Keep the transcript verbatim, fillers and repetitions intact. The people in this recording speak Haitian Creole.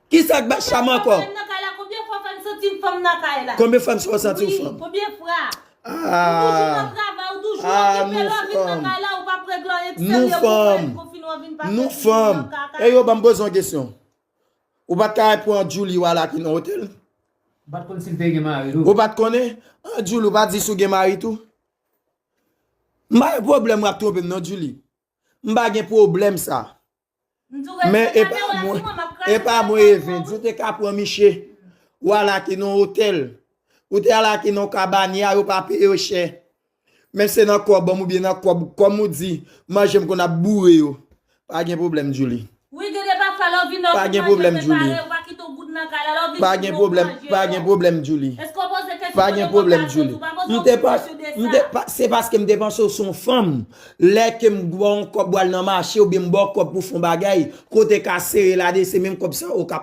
Kisa k ba chanm ankò? Konbyen fwa fè m santi m fanm nan kay la? Konbyen fwa m santi w fanm? Konbyen fwa? Ah, Ou toujou nan travay, ou toujou okipe lè w vin nan kay la, ou p ap regle anyen. Ki serye pou konfinman vin pase. Nou fanm. E yo ban m poze yon kesyon. Ou pa t ka pran Julie w al ak nan otèl? Ou pa t konn si l te gen mari tou. Ou pa t konnen? An Julie, ou pa di si w gen mari tou? M pa gen pwoblèm w ap twonpe m non Julie. M pa gen pwoblèm sa. Men e pa mwen, e pa mwen Evens, ou te ka pran miche. Ou al ak li nan otèl. Ou te al ak li nan kabanya, yo pa peye yo chè. Men se nan kòb an m oubyen nan kòb, kòm ou di, manje m konn ap boure yo. Pa gen pwoblèm Julie. Wi, gen de pafwa lè w vin nan Pa gen pwoblèm Julie. Ou pa kite w goud nan kay la, lè w vin Pa gen pwoblèm, pa gen pwoblèm Julie. Èske w poze kesyon? Pa gen pwoblèm Julie. M te pas, m te pa, se paske m te panse w se yon fanm. Lè ke m ba w yon kòb w al nan mache oubyen m ba w kòb pou fè yon bagay, kote ka sere la de se menm kòb sa ou k ap